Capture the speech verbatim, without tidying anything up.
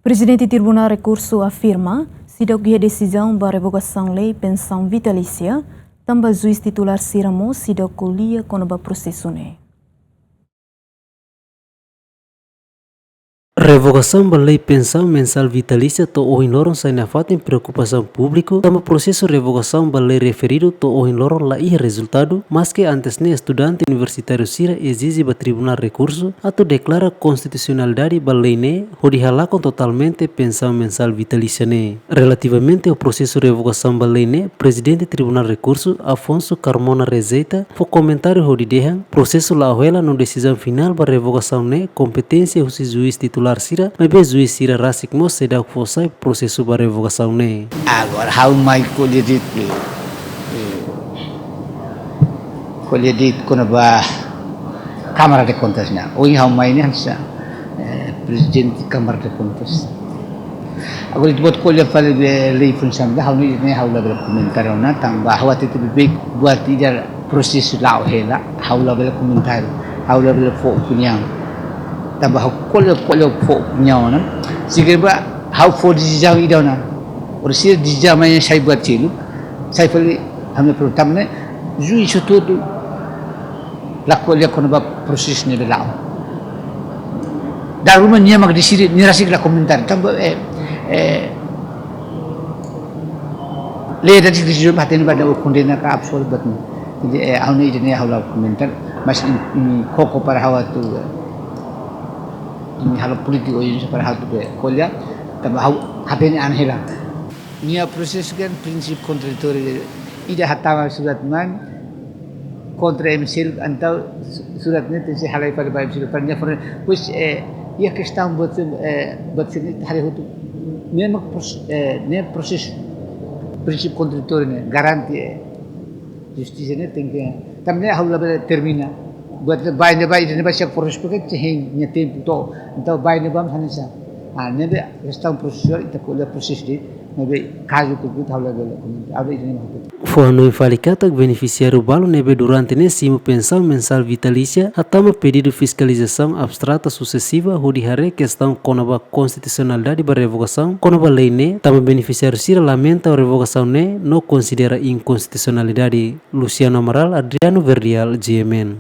Prezidente Tribunál Rekursu afirma, seidauk iha desizaun ba revogasaun lei pensaun vitalísia, tanba juís titulár sira mós seidauk ko'alia kona-ba prosesu ne'e. Revogasaun ba lei pensaun mensál vitalísia to'o ohin loron sai nafatin preokupasaun públiku, tanba prosesu revogasaun ba lei referidu to'o ohin loron la iha rezultadu, maske antes ne'e estudante universitáriu sira ezije ba Tribunál Rekursu atu deklara konstitusionalidade ba lei ne'e, hodi halakon totalmente pensaun mensál vitalísia ne'e. Relativamente ho prosesu revogasaun ba lei ne'e, Prezidente Tribunál Rekursu, Afonso Carmona Rejeita, fó komentáriu hodi dehan, prosesu la'o hela no desizaun finál ba revogasaun ne'e kompeténsia husi juís titulár sira, maibé juís sira rasik mós seidauk fó sai prosesu ba revogasaun ne'e. Agora, ha'u mai ko'alia de'it, eh, ko'alia de'it kona-ba Kámara de Kontas nian. Ohin ha'u mai ne'e hanesan, eh, Prezidente Kámara de Kontas. Agora, ita-boot ko'alia fali be lei funsaun, ha'u ne'e, ne'e ha'u labele komentáriu ona, tanba ha'u hatete beibeik buat ida prosesu la'o hela, ha'u labele komentáriu, ha'u labele fó opiniaun. Tanba ha'u ko'alia, ko'alia fó opiniaun ona, signifika ha'u fó desizaun ida ona. Ora se desizaun mai sai buat seluk, sai fali ha'u-nia pergunta ne'e, juís hotu-hotu la ko'alia kona-ba prosesu ne'ebé la'o. Dala ruma nia mak deside, nia rasik la komentáriu. Tanba, eh, eh, lei ida deside, hatene ba nia kondena ka absolve ba nia. Jadi, eh, ha'u ne'e ida-ne'e ha'u la komentáriu, mas imi, imi koko para ha'u atu, eh, imi halo polítika ohin para ha'u atu be ko'alia, tanba ha'u hatene an hela. Nia prosesu kan prinsípiu kontraditóriu, ida hatama surat mai kontra M C L, entaun su-, surat ne'e tenke halai fali ba M C L para nia fora. Pois, eh, iha kestaun buat, eh, buat sira-ne'e haree hotu. Ne'e mak pros-, eh, ne'e prosesu prinsípiu kontraditóriu ne'e garante, eh, justisa ne'e tenke, tanba ne'e ha'u labele termina. Buat ne'e ba, ne'e ba, ne'e ba siap proses porque tem nia tempu to'o. Entaun ba, ne'e ba hanesan. Ah, ne'ebé kestaun prosesuál ita ko'alia prosesu de'it, ne'ebé kazu konkretu ha'u labele komentáriu, ha'u de'it ne'e. Fó hanoin fali katak benefisiáriu balu ne'ebé durante ne'e simu pensaun mensál vitalísia, hatama pedidu fiskalizasaun abstrata susesiva hodi haree kestaun kona-ba konstitusionalidade ba revogasaun kona-ba lei ne'e, tanba benefisiáriu sira lamenta revogasaun ne'e no konsidera inkonstitusionalidade. Luciano Amaral, Adriano Verdial, G M N.